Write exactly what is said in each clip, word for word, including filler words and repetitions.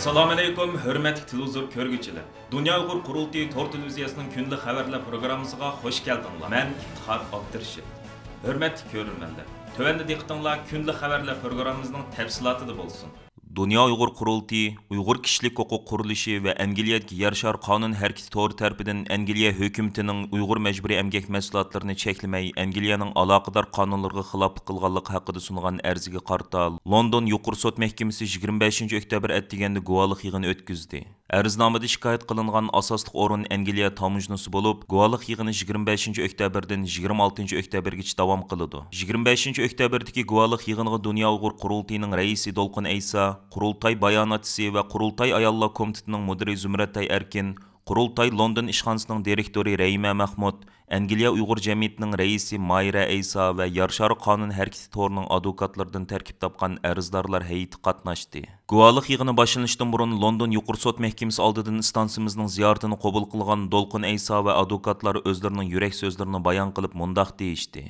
ئەسسالامۇئەلەيكۇم، ھۆرمەتلىك تېلېۋىزور كۆرگۈچىلەر! دۇنيا ئۇيغۇر قۇرۇلتىيى تور تېلېۋىزىيەسىنىڭ كۈندىلىك خەۋەرلەر پروگراممىسىغا خۇش كەلدىڭلار. مەن ئىپتىخار ئابدۇرېشىت. ھۆرمەتلىك كۆرۈرمەنلەر، تۆۋەندە دىققىتىڭلار كۈندىلىك خەۋەرلەر پروگراممىمىزنىڭ تەپسىلاتىدا بولسۇن. دۇنيا ئۇيغۇر قۇرۇلتىيى، ئۇيغۇر كىشىلىك ھوقۇق قۇرۇلۇشى ۋە ئەنگلىيەدىكى يەر شارى قانۇن ھەرىكىتى تورى تەرىپىدىن ئەنگلىيە ھۆكۈمىتىنىڭ ئۇيغۇر مەجبۇرىي ئەمگەك مەھسۇلاتلىرىنى چەكلىمەي، ئەنگلىيەنىڭ ئالاقىدار قانۇنلىرىغا خىلاپلىق قىلغانلىقى ھەققىدە سۇنغان ئەرزىگە قارىتا، لوندون يۇقىرى سوت مەھكىمىسى يىگىرمە بەشىنچى ئۆكتەبىر ئەتىگەندە گۇۋاھلىق يىغىنى ئۆتكۈزدى. ئەرزنامىدا شىكايەت قىلىنغان ئاساسلىق ئورۇن ئەنگلىيە تاموژنىسى بولۇپ، گۇۋاھلىق يىغىنى يىگىرمە بەشىنچى ئۆكتەبىردىن يىگىرمە ئالتىنچى ئۆكتەبىرگىچە داۋام قىلىدۇ. يىگىرمە بەشىنچى ئۆكتەبىردىكى گۇۋاھلىق يىغىنىغا دۇنيا ئۇيغۇر قۇرۇلتىيىنىڭ رەئىسى دولقۇن ئەيسا، قۇرۇلتاي باياناتچىسى ۋە قۇرۇلتاي ئاياللار كومىتېتىنىڭ مۇدىرى زۇمرەتئاي ئەركىن، قۇرۇلتاي لوندون ئىشخانىسىنىڭ دىرېكتورى رەھىمە مەخمۇت، ئەنگلىيە ئۇيغۇر جەمئىيىتىنىڭ رەئىسى مايرە ئەيسا ۋە يار شارى قانۇن ھەرىكىتى تورىنىڭ ئادۋوكاتلىرىدىن تەركىب تاپقان ئەرزدارلار ھەيئىتى قاتناشتى. گۇۋاھلىق يىغىنى باشلىنىشتىن بۇرۇن لوندون يۇقىرى سوت مەھكىمىسى ئالدىدىن ئىستانسىمىزنىڭ زىيارىتىنى قوبۇل قىلغان دولقۇن ئەيسا ۋە ئادۋوكاتلار ئۆزلىرىنىڭ يۈرەك سۆزلىرىنى بايان قىلىپ مۇنداق دېيىشتى.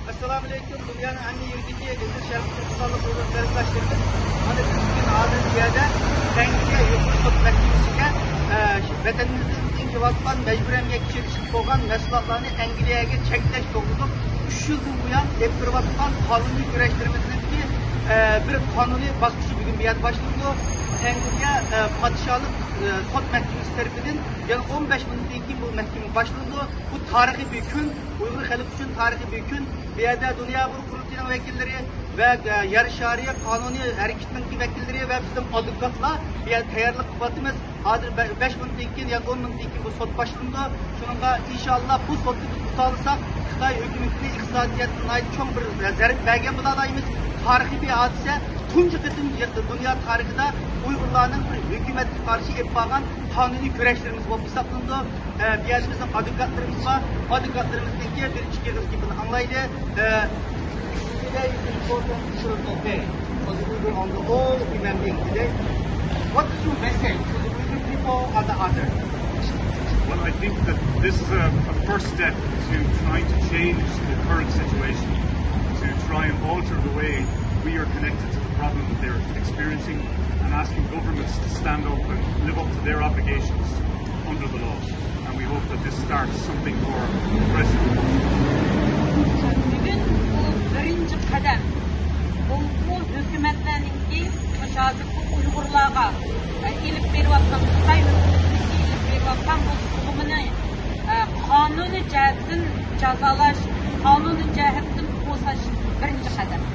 ئەسسالامۇئەلەيكۇم، دۇنيانىڭ ھەممە يېرىدىكى ئەزىز شەرقىي تۈركىستانلىق ئۇيغۇر قېرىنداشلىرىمىز، مانا بىز بۈگۈن ھازىر بۇ يەردە ئەنگلىيە يۇقىرى سوت مەھكىمىسىگە، ئە، شۇ ۋەتىنىمىزدىن كېلىۋاتقان مەجبۇرىي ئەمگەككە چېتىشلىق بولغان مەھسۇلاتلارنى ئەنگلىيەگە چەكلەش توغرىلىق ئۈچ يىلدىن بۇيان ئېلىپ بېرىۋاتقان قانۇنىي كۈرەشلىرىمىزنىڭكى، ئە، بىر قانۇنىي باسقۇچى بۈگۈن بۇ يەردە باشلىنىدۇ. ئەنگلىيە، ئە، پادىشاھلىق، ئە، سوت مەھكىمىسى تەرىپىدىن يەنە ئون بەش مىنۇتتىن كېيىن بۇ مەھكىمە باشلىنىدۇ. بۇ تارىخىي بىر كۈن، ئۇيغۇر خەلقى ئۈچۈن تارىخىي بىر كۈن. بۇ يەردە دۇنيا ئۇيغۇر قۇرۇلتىيىنىڭ ۋەكىللىرى ۋە، ئە، يەر شارى قانۇنىي ھەرىكىتىنىڭكى ۋەكىللىرى ۋە بىزنىڭ ئادۋوكاتلار بۇ يەردە تەييارلىق قىلىۋاتىمىز. ھازىر بە-، بەش مىنۇتتىن كېيىن يا ئون مىنۇتتىن كېيىن بۇ سوت باشلىنىدۇ. شۇنىڭغا ئىنشاللا بۇ سوتتا بىز ئۇتالىساق، خىتاي ھۆكۈمىتىنى ئىقتىسادىيەتتە ناھايىتى چوڭ بىر زەربە بەرگەن بولالايمىز. تارىخىي بىر ھادىسە، تۇنجى قېتىم دۇنيا تارىخىدا ئۇيغۇرلارنىڭ بىر ھۆكۈمەتكە قارشى ئېلىپ بارغان قانۇنىي كۈرەشلىرىمىز بولۇپ ھېسابلىنىدۇ. ئە، بۇ يەردە بىزنىڭ ئادۋوكاتلىرىمىز بار. ئادۋوكاتلىرىمىزنىڭكى بىر ئىككى ئېغىز گېپىنى ئاڭلايلى. ئە، Today is an important, historical day for the Uyghur and the all human being today. What is your message to the Uyghur people and the other? Well, I think that this is a, a first step to trying to change the current situation, to try and alter the way we are connected to the problem that they're experiencing, and asking governments to stand up and live up to their obligations under the law. And we hope that this starts something more progressive. بۈگۈن بۇ بىرىنچى قەدەم. بۇ، بۇ ھۆكۈمەتلەرنىڭكى مۇشۇ ھازىرقى ئۇيغۇرلارغا، ئە، ئېلىپ بېرىۋاتقان، خىتاي ھۆكۈمىتىنىڭكى ئېلىپ بېرىۋاتقان بۇ زۇلۇمىنى، ئە، قانۇنىي جەھەتتىن جازالاش، قانۇنىي جەھەتتىن قوغداش بىرىنچى قەدەم.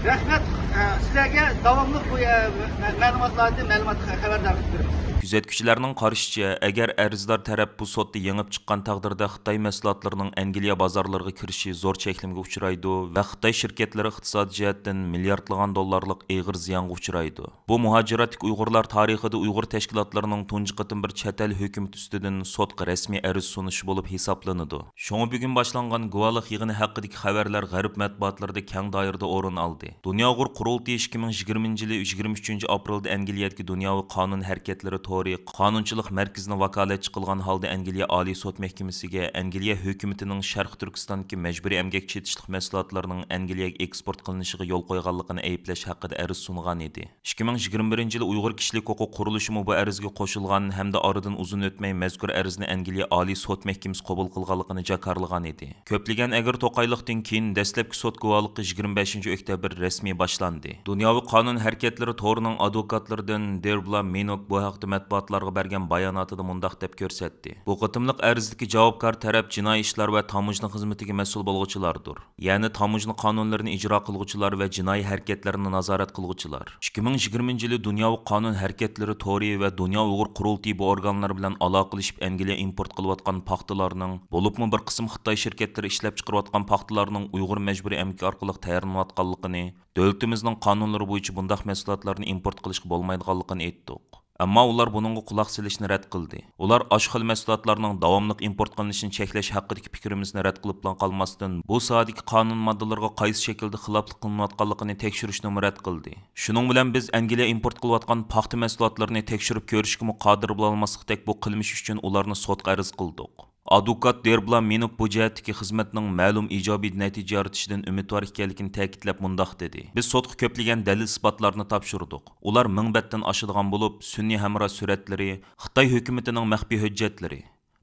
رەھمەت، ئە، سىلەرگە داۋاملىق بۇ، ئە، مە-، مەلۇماتلاردىن مەلۇمات خەۋەردارلىق بېرىمىز. كۆزەتكۈچىلەرنىڭ قارىشىچە، ئەگەر ئەرزدار تەرەپ بۇ سوتتا يېڭىپ چىققان تەقدىردە، خىتاي مەھسۇلاتلىرىنىڭ ئەنگلىيە بازارلىرىغا كىرىشى زور چەكلىمىگە ئۇچرايدۇ ۋە خىتاي شىركەتلىرى ئىقتىسادىي جەھەتتىن مىلياردلىغان دوللارلىق ئېغىر زىيانغا ئۇچرايدۇ. بۇ مۇھاجىرەتتىكى ئۇيغۇرلار تارىخىدا ئۇيغۇر تەشكىلاتلىرىنىڭ تۇنجى قېتىم بىر چەت ئەل ھۆكۈمىتى ئۈستىدىن سوتقا رەسمىي ئەرز سۇنۇشى بولۇپ ھېسابلىنىدۇ. شۇڭا بۈگۈن باشلانغان گۇۋاھلىق يىغىنى ھەققىدىكى خەۋەرلەر غەرب مەتبۇئاتلىرىدا كەڭ دائىرىدە ئورۇن ئالدى. دۇنيا ئۇيغۇر قۇرۇلتىيى ئىككى مىڭ يىگىرمىنچى يىلى يىگىرمە ئۈچىنچى ئاپرېلدا ئەنگلىيەدىكى دۇنياۋى قانۇن ھەرىكەتلىرى تورى قانۇنچىلىق مەركىزىنى ۋاكالەتچى قىلغان ھالدا ئەنگلىيە ئالىي سوت مەھكىمىسىگە ئەنگلىيە ھۆكۈمىتىنىڭ شەرقىي تۈركىستاندىكى مەجبۇرىي ئەمگەك چېتىشلىق مەھسۇلاتلىرىنىڭ ئەنگلىيەگە ئېكسپورت قىلىنىشىغا يول قويغانلىقىنى ئەيىبلەش ھەققىدە ئەرز سۇنغان ئىدى. ئىككى مىڭ يىگىرمە بىرىنچى يىلى ئۇيغۇر كىشىلىك ھوقۇق قۇرۇلۇشىمۇ بۇ ئەرزگە قوشۇلغان ھەمدە ئارىدىن ئۇزۇن ئۆتمەي مەزكۇر ئەرزنى ئەنگلىيە ئالىي سوت مەھكىمىسى قوبۇل قىلغانلىقىنى جاكارلىغان ئىدى. كۆپلىگەن ئەگىر توقايلىقتىن كېيىن دەسلەپكى سوت گۇۋاھلىقى يىگىرمە بەشىنچى ئۆكتەبىر رەسمىي باشلاندى. دۇنياۋى قانۇن ھەرىكەتلىرى تورىنىڭ ئادۋوكاتلىرىدىن دېربلا مىنوك بۇ ھەقتە مەتبۇئاتلارغا بەرگەن باياناتىدا مۇنداق دەپ كۆرسەتتى: بۇ قېتىملىق ئەرزدىكى جاۋابكار تەرەپ جىنايى ئىشلار ۋە تاموژنا خىزمىتىگە مەسئۇل بولغۇچىلاردۇر. يەنى تاموژنا قانۇنلىرىنى ئىجرا قىلغۇچىلار ۋە جىنايى ھەرىكەتلەرنى نازارەت قىلغۇچىلار. ئىككى مىڭ يىگىرمىنچى يىلى دۇنياۋى قانۇن ھەرىكەتلىرى تورى ۋە دۇنيا ئۇيغۇر قۇرۇلتىيى بۇ ئورگانلار بىلەن ئالاقىلىشىپ ئەنگلىيە ئىمپورت قىلىۋاتقان پاختىلارنىڭ، بولۇپمۇ بىر قىسىم خىتاي شىركەتلىرى ئىشلەپچىقىرىۋاتقان پاختىلارنىڭ ئۇيغۇر مەجبۇرىي ئەمگىكى ئارقىلىق تەييارلىنىۋاتقانلىقىنى، دۆلىتىمىزنىڭ قانۇنلىرى بويىچە بۇنداق مەھسۇلاتلارنى ئىمپورت قىلىشقا بولمايدىغانلىقىنى ئېيتتۇق. ئەمما ئۇلار بۇنىڭغا قۇلاق سېلىشنى رەت قىلدى. ئۇلار ئاشۇ خىل مەھسۇلاتلارنىڭ داۋاملىق ئىمپورت قىلىنىشىنى چەكلەش ھەققىدىكى پىكرىمىزنى رەت قىلىپلا قالماستىن، بۇ ساھەدىكى قانۇن ماددىلىرىغا قايسى شەكىلدە خىلاپلىق قىلىنىۋاتقانلىقىنى تەكشۈرۈشنىمۇ رەت قىلدى. شۇنىڭ بىلەن بىز ئەنگلىيە ئىمپورت قىلىۋاتقان پاختا مەھسۇلاتلىرىنى تەكشۈرۈپ كۆرۈشكىمۇ قادىر بولالماسلىقتەك بۇ قىلمىش ئۈچۈن ئۇلارنى سوتقا ئەرز قىلدۇق. ئادۋوكات دېربلا مىنوك بۇ جەھەتتىكى خىزمەتنىڭ مەلۇم ئىجابىي نەتىجە يارىتىشىدىن ئۈمىدۋار ئىكەنلىكىنى تەكىتلەپ مۇنداق دېدى: بىز سوتقا كۆپلىگەن دەلىل-ئىسپاتلارنى تاپشۇردۇق. ئۇلار مىڭ بەتتىن ئاشىدىغان بولۇپ، سۈنئىي ھەمراھ سۈرەتلىرى، خىتاي ھۆكۈمىتىنىڭ مەخپىي ھۆججەتلىرى،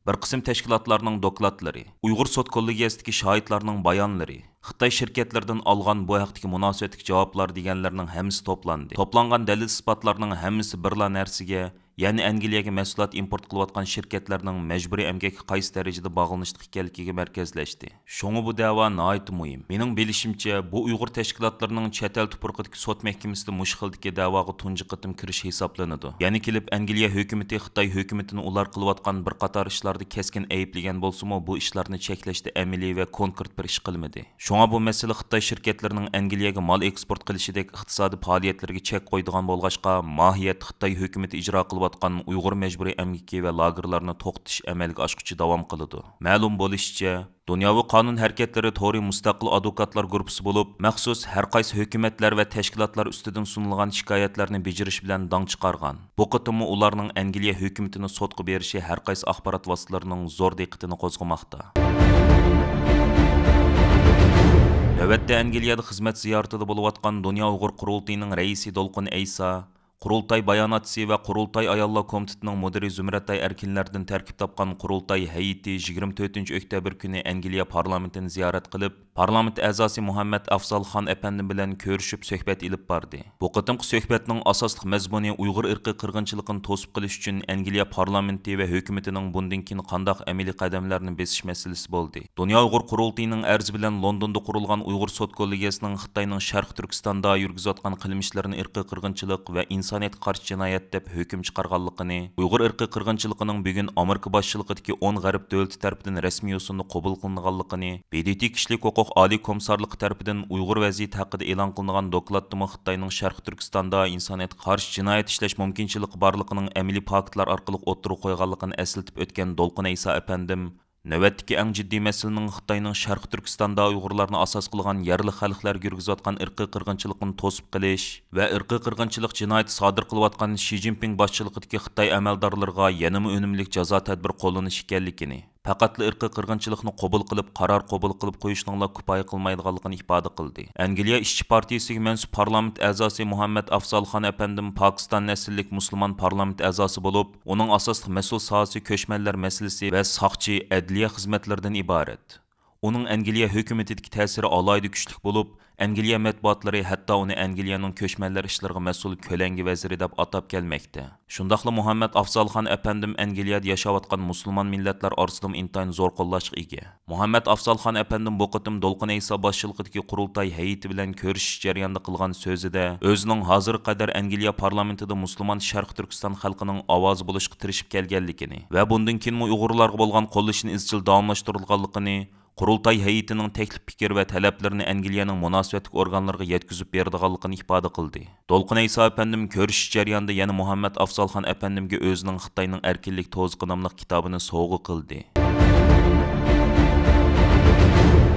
بىر قىسىم تەشكىلاتلارنىڭ دوكلاتلىرى، ئۇيغۇر سوت كوللېگىيەسىدىكى شاھىتلارنىڭ بايانلىرى، خىتاي شىركەتلىرىدىن ئالغان بۇ ھەقتىكى مۇناسىۋەتلىك جاۋابلار دېگەنلەرنىڭ ھەممىسى توپلاندى. توپلانغان دەلىل-ئىسپاتلارنىڭ ھەممىسى بىرلا نەرسىگە، يەنى ئەنگلىيەگە مەھسۇلات ئىمپورت قىلىۋاتقان شىركەتلەرنىڭ مەجبۇرىي ئەمگەككە قايسى دەرىجىدە باغلىنىشلىق ئىكەنلىكىگە مەركەزلەشتى. شۇڭا بۇ دەۋا ناھايىتى مۇھىم. مېنىڭ بىلىشىمچە، بۇ ئۇيغۇر تەشكىلاتلىرىنىڭ چەت ئەل تۇپرىقىدىكى سوت مەھكىمىسىدە مۇشۇ خىلدىكى دەۋاغا تۇنجى قېتىم كىرىش ھېسابلىنىدۇ. يەنە كېلىپ، ئەنگلىيە ھۆكۈمىتى خىتاي ھۆكۈمىتىنى ئۇلار قىلىۋاتقان بىر قاتار ئىشلاردا كەسكىن ئەيىبلىگەن بولسىمۇ، بۇ ئىشلارنى چەكلەشتە ئەمەلىي ۋە كونكرېت بىر ئىش قىلمىدى. شۇڭا بۇ مەسىلە خىتاي شىركەتلىرىنىڭ ئەنگلىيەگە مال ئېكسپورت قىلىشىدەك ئىقتىسادىي پائالىيەتلىرىگە چەك قويىدىغان بولغاچقا، ماھىيەتتە خىتاي ھۆكۈمىتى ئىجرا قىلىۋاتقان ئۇيغۇر مەجبۇرىي ئەمگىكى ۋە لاگېرلارنى توختىتىش ئەمەلگە ئاشقۇچە داۋام قىلىدۇ. مەلۇم بولۇشىچە، دۇنياۋى قانۇن ھەرىكەتلىرى تورى مۇستەقىل ئادۋوكاتلار گۇرۇپپىسى بولۇپ، مەخسۇس ھەر قايسى ھۆكۈمەتلەر ۋە تەشكىلاتلار ئۈستىدىن سۇنۇلغان شىكايەتلەرنى بېجىرىش بىلەن داڭ چىقارغان. بۇ قېتىممۇ ئۇلارنىڭ ئەنگلىيە ھۆكۈمىتىنى سوتقا بېرىشى ھەر قايسى ئاخبارات ۋاسىتىلىرىنىڭ زور دىققىتىنى قوزغىماقتا. نۆۋەتتە ئەنگلىيەدە خىزمەت زىيارىتىدە بولۇۋاتقان دۇنيا ئۇيغۇر قۇرۇلتىيىنىڭ رەئىسى دولقۇن ئەيسا، قۇرۇلتاي باياناتچىسى ۋە قۇرۇلتاي ئاياللار كومىتېتىنىڭ مۇدىرى زۇمرەتئاي ئەركىنلەردىن تەركىب تاپقان قۇرۇلتاي ھەيئىتى يىگىرمە تۆتىنچى ئۆكتەبىر كۈنى ئەنگلىيە پارلامېنتىنى زىيارەت قىلىپ، پارلامېنت ئەزاسى مۇھەممەد ئافزال خان ئەپەندىم بىلەن كۆرۈشۈپ سۆھبەت ئېلىپ باردى. بۇ قېتىمقى سۆھبەتنىڭ ئاساسلىق مەزمۇنى ئۇيغۇر ئىرقىي قىرغىنچىلىقىنى توسۇپ قېلىش ئۈچۈن ئەنگلىيە پارلامېنتى ۋە ھۆكۈمىتىنىڭ بۇندىن كېيىن قانداق ئەمەلىي قەدەملەرنى بېسىش مەسىلىسى بولدى. دۇنيا ئۇيغۇر قۇرۇلتىيىنىڭ ئەرزى بىلەن لوندوندا قۇرۇلغان ئۇيغۇر سوت كوللېگىيەسىنىڭ خىتاينىڭ شەرقىي تۈركىستاندا يۈرگۈزۈۋاتقان قىلمىشلىرىنى ئىرقىي قىرغىنچىلىق ۋە ئىنسانىيەتكە قارشى جىنايەت دەپ ھۆكۈم چىقارغانلىقىنى، ئۇيغۇر ئىرقىي قىرغىنچىلىقىنىڭ بۈگۈن ئامېرىكا باشچىلىقىدىكى ئون غەرب دۆلىتى تەرىپىدىن رەسمىي يوسۇندا قوبۇل قىلىنغانلىقىنى، ب د ت كىشىلىك ھوقۇق ئالىي كومىسسارلىقى تەرىپىدىن ئۇيغۇر ۋەزىيىتى ھەققىدە ئېلان قىلىنغان دوكلاتتىمۇ خىتاينىڭ شەرقىي تۈركىستاندا ئىنسانىيەتكە قارشى جىنايەت ئىشلەش مۇمكىنچىلىكى بارلىقىنىڭ ئەمەلىي پاكىتلار ئارقىلىق ئوتتۇرىغا قويغانلىقىنى ئەسلىتىپ ئۆتكەن دولقۇن ئەيسا ئەپەندىم، نۆۋەتتىكى ئەڭ جىددىي مەسىلىنىڭ خىتاينىڭ شەرقىي تۈركىستاندا ئۇيغۇرلارنى ئاساس قىلغان يەرلىك خەلقلەرگە يۈرگۈزۈۋاتقان ئىرقىي قىرغىنچىلىقنى توسۇپ قېلىش ۋە ئىرقىي قىرغىنچىلىق جىنايىتى سادىر قىلىۋاتقان شى جىنپىڭ باشچىلىقىدىكى خىتاي ئەمەلدارلىرىغا يەنىمۇ ئۈنۈملۈك جازا تەدبىرى قوللىنىش ئىكەنلىكىنى، پەقەتلا ئىرقىي قىرغىنچىلىقنى قوبۇل قىلىپ، قارار قوبۇل قىلىپ قويۇشنىڭلا كۇپايە قىلمايدىغانلىقىنى ئىپادە قىلدى. ئەنگلىيە ئىشچى پارتىيىسىگە مەنسۇپ پارلامېنت ئەزاسى مۇھەممەد ئافزال خان ئەپەندىم پاكىستان نەسىللىك مۇسۇلمان پارلامېنت ئەزاسى بولۇپ، ئۇنىڭ ئاساسلىق مەسئۇل ساھەسى كۆچمەنلەر مەسىلىسى ۋە ساقچى، ئەدلىيە خىزمەتلىرىدىن ئىبارەت. ئۇنىڭ ئەنگلىيە ھۆكۈمىتىدىكى تەسىرى ئالاھىدە كۈچلۈك بولۇپ، ئەنگلىيە مەتبۇئاتلىرى ھەتتا ئۇنى ئەنگلىيەنىڭ كۆچمەنلەر ئىشلىرىغا مەسئۇل كۆلەڭگە ۋەزىرى دەپ ئاتاپ كەلمەكتە. شۇنداقلا مۇھەممەد ئافزال خان ئەپەندىم ئەنگلىيەدە ياشاۋاتقان مۇسۇلمان مىللەتلەر ئارىسىدىمۇ ئىنتايىن زور قوللاشقا ئىگە. مۇھەممەد ئافزال خان ئەپەندىم بۇ قېتىم دولقۇن ئەيسا باشچىلىقىدىكى قۇرۇلتاي ھەيئىتى بىلەن كۆرۈشۈش جەريانىدا قىلغان سۆزىدە، ئۆزىنىڭ ھازىرغا قەدەر ئەنگلىيە پارلامېنتىدا مۇسۇلمان شەرقىي تۈركىستان خەلقىنىڭ ئاۋازى بولۇشقا تىرىشىپ كەلگەنلىكىنى ۋە بۇندىن كېيىنمۇ ئۇيغۇرلارغا بولغان قوللىشىنى ئىزچىل داۋاملاشتۇرىدىغانلىقىنى، قۇرۇلتاي ھەيئىتىنىڭ تەكلىپ پىكىر ۋە تەلەپلىرىنى ئەنگلىيەنىڭ مۇناسىۋەتلىك ئورگانلىرىغا يەتكۈزۈپ بېرىدىغانلىقىنى ئىپادە قىلدى. دولقۇن ئەيسا ئەپەندىم كۆرۈشۈش جەريانىدا يەنە مۇھەممەد ئافزال خان ئەپەندىمگە ئۆزىنىڭ خىتاينىڭ ئەركىنلىك توزىقى ناملىق كىتابىنى سوۋغا قىلدى.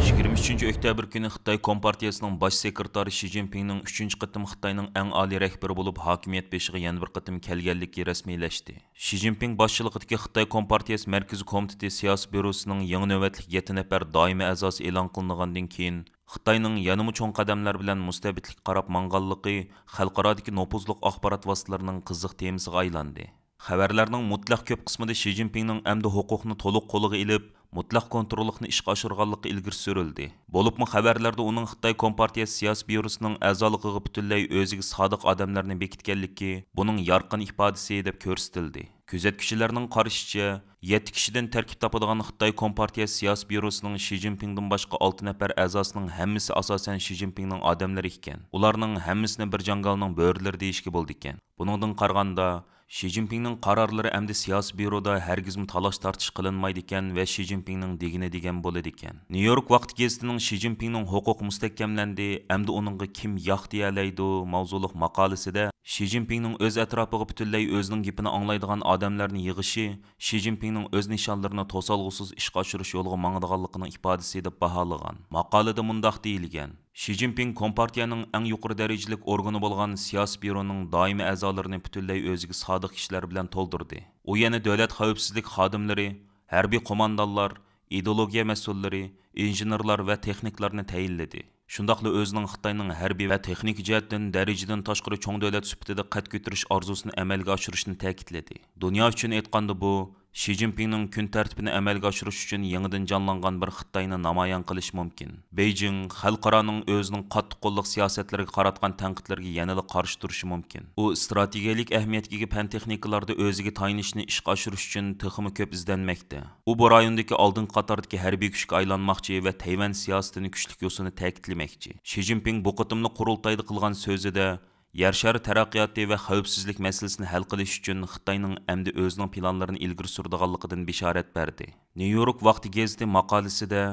يىگىرمە ئۈچىنچى ئۆكتەبىر كۈنى خىتاي كومپارتىيەسىنىڭ باش سېكرېتارى شى جىنپىڭنىڭ ئۈچىنچى قېتىم خىتاينىڭ ئەڭ ئالىي رەھبىرى بولۇپ، ھاكىمىيەت بېشىغا يەنە بىر قېتىم كەلگەنلىكى رەسمىيلەشتى. شى جىنپىڭ باشچىلىقىدىكى خىتاي كومپارتىيەسى مەركىزىي كومىتېتى سىياسىي بيۇروسىنىڭ يېڭى نۆۋەتلىك يەتتە نەپەر دائىمىي ئەزاسى ئېلان قىلىنغاندىن كېيىن، خىتاينىڭ يەنىمۇ چوڭ قەدەملەر بىلەن مۇستەبىتلىككە قاراپ ماڭغانلىقى خەلقئارادىكى نوپۇزلۇق ئاخبارات ۋاسىتىلىرىنىڭ قىزىق تېمىسىغا ئايلاندى. خەۋەرلەرنىڭ مۇتلەق كۆپ قىسمىدا شى جىنپىڭنىڭ ئەمدى ھوقۇقنى تولۇق قولىغا ئېلىپ، مۇتلەق كونتروللۇقنى ئىشقا ئاشۇرغانلىقى ئىلگىرى سۈرۈلدى. بولۇپمۇ خەۋەرلەردە ئۇنىڭ خىتاي كومپارتىيەسى سىياسىي بيۇروسىنىڭ ئەزالىقىغا پۈتۈنلەي ئۆزىگە سادىق ئادەملەرنى بېكىتكەنلىكى، بۇنىڭ يارقىن ئىپادىسى دەپ كۆرسىتىلدى. كۆزەتكۈچىلەرنىڭ قارىشىچە، يەتتە كىشىدىن تەركىب تاپىدىغان خىتاي كومپارتىيەسى سىياسىي بيۇروسىنىڭ شى جىنپىڭدىن باشقا ئالتە نەپەر ئەزاسىنىڭ ھەممىسى ئاساسەن شى جىنپىڭنىڭ ئادەملىرى ئىكەن. ئۇلارنىڭ ھەممىسىنى بىر جاڭگالنىڭ بۆرىلىرى دېيىشكە بولىدىكەن. بۇنىڭدىن قارىغاندا، شى جىنپىڭنىڭ قارارلىرى ئەمدى سىياسىي بيۇرودا ھەرگىزمۇ تالاش-تارتىش قىلىنمايدىكەن ۋە شى جىنپىڭنىڭ دېگىنى دېگەن بولىدىكەن. نيۇ يورك ۋاقتى گېزىتىنىڭ شى جىنپىڭنىڭ ھوقۇقى مۇستەھكەملەندى، ئەمدى ئۇنىڭغا كىم ياق دېيەلەيدۇ ماۋزۇلۇق ماقالىسىدە، شى جىنپىڭنىڭ ئۆز ئەتراپىغا پۈتۈنلەي ئۆزىنىڭ گېپىنى ئاڭلايدىغان ئادەملەرنى يىغىشى شى جىنپىڭنىڭ ئۆز نىشانلىرىنى توسالغۇسىز ئىشقا ئاشۇرۇش يولىغا ماڭىدىغانلىقىنىڭ ئىپادىسى، دەپ باھالىغان. ماقالىدە مۇنداق دېيىلگەن: شى جىنپىڭ كومپارتىيەنىڭ ئەڭ يۇقىرى دەرىجىلىك ئورگىنى بولغان سىياسىي بيۇرونىڭ دائىمىي ئەزالىرىنى پۈتۈنلەي ئۆزىگە سادىق كىشىلەر بىلەن تولدۇردى. ئۇ يەنە دۆلەت خەۋپسىزلىك خادىملىرى، ھەربىي قوماندانلار، ئىدېئولوگىيە مەسئۇللىرى، ئىنژېنېرلار ۋە تېخنىكلارنى تەيىنلىدى. شۇنداقلا ئۆزىنىڭ خىتاينىڭ ھەربىي ۋە تېخنىكا جەھەتتىن دەرىجىدىن تاشقىرى چوڭ دۆلەت سۈپىتىدە قەد كۆتۈرۈش ئارزۇسىنى ئەمەلگە ئاشۇرۇشىنى تەكىتلىدى. دۇنيا ئۈچۈن ئېيتقاندا، بۇ شى جىنپىڭنىڭ كۈن تەرتىپىنى ئەمەلگە ئاشۇرۇش ئۈچۈن يېڭىدىن جانلانغان بىر خىتاينى نامايان قىلىشى مۇمكىن. بېيجىڭ خەلقئارانىڭ ئۆزىنىڭ قاتتىق قوللۇق سىياسەتلىرىگە قاراتقان تەنقىدلىرىگە يەنىلا قارشى تۇرۇشى مۇمكىن. ئۇ ئىستراتېگىيەلىك ئەھمىيەتكە ئىگە پەن تېخنىكىلاردا ئۆزىگە تايىنىشنى ئىشقا ئاشۇرۇش ئۈچۈن تېخىمۇ كۆپ ئىزدەنمەكتە. ئۇ بۇ رايوندىكى ئالدىنقى قاتاردىكى ھەربىي كۈچكە ئايلانماقچى ۋە تەيۋەن سىياسىتىنى كۈچلۈك يوسۇنى تەكىتلىمەكچى. شى جىنپىڭ بۇ قېتىملىق قۇرۇلتايدا قىلغان سۆزىدە، يەر شارى تەرەققىياتى ۋە خەۋپسىزلىك مەسىلىسىنى ھەل قىلىش ئۈچۈن خىتاينىڭ ئەمدى ئۆزىنىڭ پىلانلىرىنى ئىلگىرى سۈرىدىغانلىقىدىن بېشارەت بەردى. نيۇ يورك ۋاقتى گېزىتى ماقالىسىدە،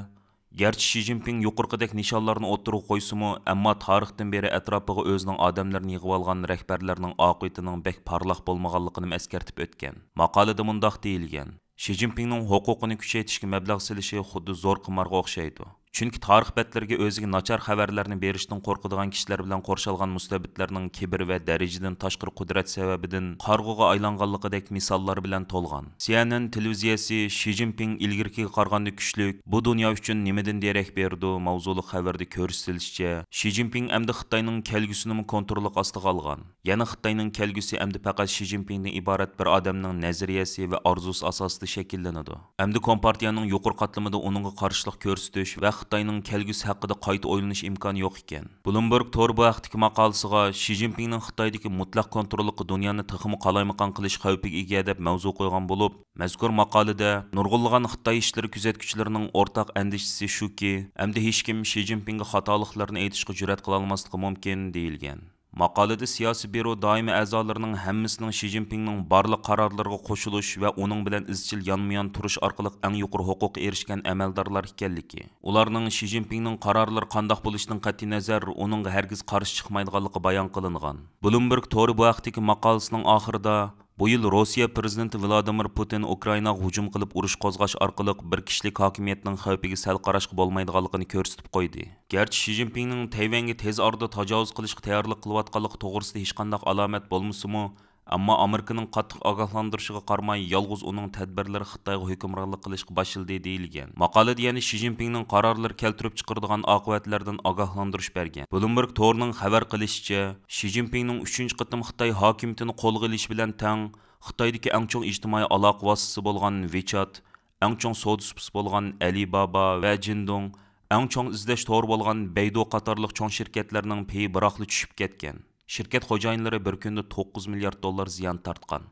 گەرچە شى جىنپىڭ يۇقىرىقىدەك نىشانلارنى ئوتتۇرىغا قويسىمۇ، ئەمما تارىختىن بېرى ئەتراپىغا ئۆزىنىڭ ئادەملىرىنى يىغىۋالغان رەھبەرلەرنىڭ ئاقىۋىتىنىڭ بەك پارلاق بولمىغانلىقىنىمۇ ئەسكەرتىپ ئۆتكەن. ماقالىدە مۇنداق دېيىلگەن: شى جىنپىڭنىڭ ھوقۇقىنى كۈچەيتىشكە مەبلەغ سېلىشى خۇددى زور قىمارغا ئوخشايدۇ. چۈنكى تارىخ بەتلىرىگە ئۆزىگە ناچار خەۋەرلەرنى بېرىشتىن قورقىدىغان كىشىلەر بىلەن قورشالغان مۇستەبىتلەرنىڭ كىبىر ۋە دەرىجىدىن تاشقىرى قۇدرەت سەۋەبىدىن قارىغۇغا ئايلانغانلىقىدەك مىساللار بىلەن تولغان. سى ئېن ئېن تېلېۋىزىيەسى شى جىنپىڭ ئىلگىرىكىگە قارىغاندا كۈچلۈك، بۇ دۇنيا ئۈچۈن نېمىدىن دېرەك بېرىدۇ ماۋزۇلۇق خەۋىرىدە كۆرسىتىلىشىچە، شى جىنپىڭ ئەمدى خىتاينىڭ كەلگۈسىنىمۇ كونتروللۇق ئاستىغا ئالغان. يەنى خىتاينىڭ كەلگۈسى ئەمدى پەقەت شى جىنپىڭدىن ئىبارەت بىر ئادەمنىڭ نەزەرىيەسى ۋە ئارزۇسى ئاساسىدا شەكىللىنىدۇ. ئەمدى كومپارتىيەنىڭ يۇقىرى قاتلىمىدا ئۇنىڭغا قارشىلىق كۆرسىتىش ۋە خىتاينىڭ كەلگۈسى ھەققىدە قايتا ئويلىنىش ئىمكانى يوق ئىكەن. بلومبېرگ تورى بۇ ھەقتىكى ماقالىسىغا شى جىنپىڭنىڭ خىتايدىكى مۇتلەق كونتروللۇقى دۇنيانى تېخىمۇ قالايمىقان قىلىش خەۋپىگە ئىگە دەپ مەۋزۇ قويغان بولۇپ، مەزكۇر ماقالىدە نۇرغۇنلىغان خىتاي ئىشلىرى كۆزەتكۈچىلىرىنىڭ ئورتاق ئەندىشىسى شۇكى، ئەمدى ھېچكىم شى جىنپىڭغا خاتالىقلىرىنى ئېيتىشقا جۈرئەت قىلالماسلىقى مۇمكىن، دېيىلگەن. ماقالىدە سىياسىي بيۇرو دائىمىي ئەزالىرىنىڭ ھەممىسىنىڭ شى جىنپىڭنىڭ بارلىق قارارلىرىغا قوشۇلۇش ۋە ئۇنىڭ بىلەن ئىزچىل يانمۇيان تۇرۇش ئارقىلىق ئەڭ يۇقىرى ھوقۇققا ئېرىشكەن ئەمەلدارلار ئىكەنلىكى، ئۇلارنىڭ شى جىنپىڭنىڭ قارارلىرى قانداق بولۇشىدىن قەتئىينەزەر، ئۇنىڭغا ھەرگىز قارشى چىقمايدىغانلىقى بايان قىلىنغان. بلومبېرگ تورى بۇ ھەقتىكى ماقالىسىنىڭ ئاخىرىدا، بۇ يىل روسىيە پىرېزىدېنتى ۋلادىمىر پۇتىن ئۇكرائىناغا ھۇجۇم قىلىپ ئۇرۇش قوزغاش ئارقىلىق بىر كىشىلىك ھاكىمىيەتنىڭ خەۋپىگە سەل قاراشقا بولمايدىغانلىقىنى كۆرسىتىپ قويدى. گەرچە شى جىنپىڭنىڭ تەيۋەنگە تېز ئارىدا تاجاۋۇز قىلىشقا تەييارلىق قىلىۋاتقانلىقى توغرىسىدا ھېچقانداق ئالامەت بولمىسىمۇ، ئەمما ئامېرىكىنىڭ قاتتىق ئاگاھلاندۇرۇشىغا قارىماي، يالغۇز ئۇنىڭ تەدبىرلىرى خىتايغا ھۆكۈمرانلىق قىلىشقا باشلىدى، دېيىلگەن. ماقالىدە يەنە شى جىنپىڭنىڭ قارارلىرى كەلتۈرۈپ چىقىرىدىغان ئاقىۋەتلەردىن ئاگاھلاندۇرۇش بەرگەن. بلومبېرگ تورىنىڭ خەۋەر قىلىشىچە، شى جىنپىڭنىڭ ئۈچىنچى قېتىم خىتاي ھاكىمىيىتىنى قولغا ئېلىشى بىلەن تەڭ، خىتايدىكى ئەڭ چوڭ ئىجتىمائىي ئالاقە ۋاسىتىسى بولغان ۋېچات، ئەڭ چوڭ سودا سۇپىسى بولغان ئەلىبابا ۋە جىندۇڭ، ئەڭ چوڭ ئىزدەش تورى بولغان بەيدۇ قاتارلىق چوڭ شىركەتلەرنىڭ پېيى بىراقلا چۈشۈپ كەتكەن. شىركەت خوجايىنلىرى بىر كۈندە توققۇز مىليارد دوللار زىيان تارتقان.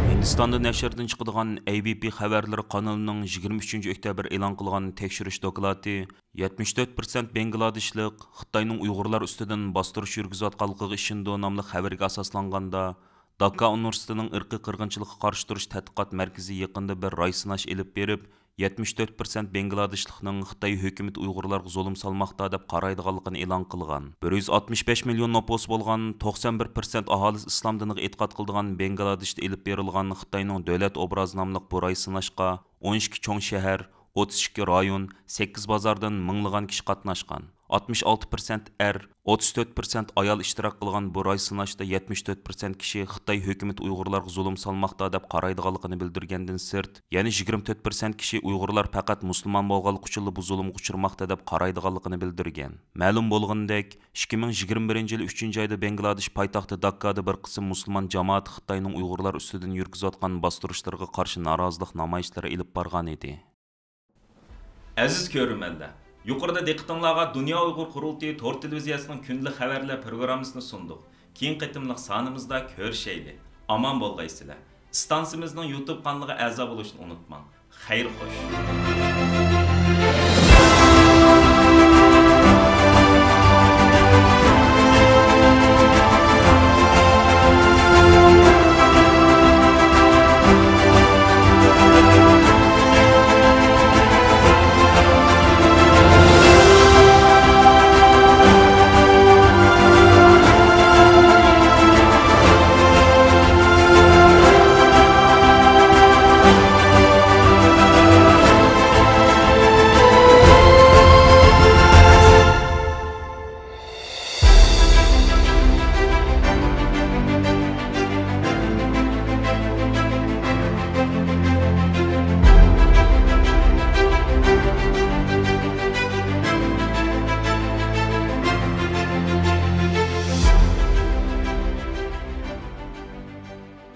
ھىندىستاندا نەشردىن چىقىدىغان ئەي بى پى خەۋەرلىرى قانىلىنىڭ يىگىرمە ئۈچىنچى ئۆكتەبىر ئېلان قىلغان تەكشۈرۈش دوكلاتى، يەتمىش تۆت پىرسەنت بەنگلادېشلىق خىتاينىڭ ئۇيغۇرلار ئۈستىدىن باستۇرۇش يۈرگۈزۈۋاتقانلىقىغا ئىشىنىدۇ ناملىق خەۋەرگە ئاساسلانغاندا، داكا ئۇنىۋېرسىتېتىنىڭ ئىرقىي قىرغىنچىلىققا قارشى تۇرۇش تەتقىقات مەركىزى يېقىندا بىر راي سىناش ئېلىپ بېرىپ، يەتمىش تۆت پىرسەنت بەنگلادېشلىقنىڭ خىتاي ھۆكۈمىتى ئۇيغۇرلارغا زۇلۇم سالماقتا دەپ قارايدىغانلىقىنى ئېلان قىلغان. بىر يۈز ئاتمىش بەش مىليون نوپۇسى بولغان، توقسان بىر پىرسەنت ئاھالىسى ئىسلام دىنىغا ئېتىقاد قىلىدىغان بەنگلادېشتا ئېلىپ بېرىلغان خىتاينىڭ دۆلەت ئوبرازى ناملىق بۇ راي سىناشقا ئون ئىككى چوڭ شەھەر، ئوتتۇز ئىككى رايون، سەككىز بازاردىن مىڭلىغان كىشى قاتناشقان. ئاتمىش ئالتە پىرسەنت ئەر، ئوتتۇز تۆت پىرسەنت ئايال ئىشتىراك قىلغان بۇ راي سىناشتا يەتمىش تۆت پىرسەنت كىشى خىتاي ھۆكۈمىتى ئۇيغۇرلارغا زۇلۇم سالماقتا دەپ قارايدىغانلىقىنى بىلدۈرگەندىن سىرت، يەنە يىگىرمە تۆت پىرسەنت كىشى ئۇيغۇرلار پەقەت مۇسۇلمان بولغانلىقى ئۈچۈنلا بۇ زۇلۇمغا ئۇچرىماقتا دەپ قارايدىغانلىقىنى بىلدۈرگەن. مەلۇم بولغىنىدەك، ئىككى مىڭ يىگىرمە بىرىنچى يىلى ئۈچىنچى ئايدا بەنگلادېش پايتەختى داككادا بىر قىسىم مۇسۇلمان جامائىتى خىتاينىڭ ئۇيغۇرلار ئۈستىدىن يۈرگۈزۈۋاتقان باستۇرۇشلىرىغا قارشى نارازىلىق نامايىشلىرى ئېلىپ بارغانىدى. ئەزىز كۆرۈرمەنلەر، يۇقىرىدا دىققىتىڭلارغا دۇنيا ئۇيغۇر قۇرۇلتىيى تور تېلېۋىزىيەسىنىڭ كۈندىلىك خەۋەرلەر پروگراممىسىنى سۇندۇق. كېيىنكى قېتىملىق سانىمىزدا كۆرۈشەيلى. ئامان بولغايسىلەر. ئىستانسىمىزنىڭ يۇتۇب قانىلىغا ئەزا بولۇشنى ئۇنتۇماڭ. خەير خوش.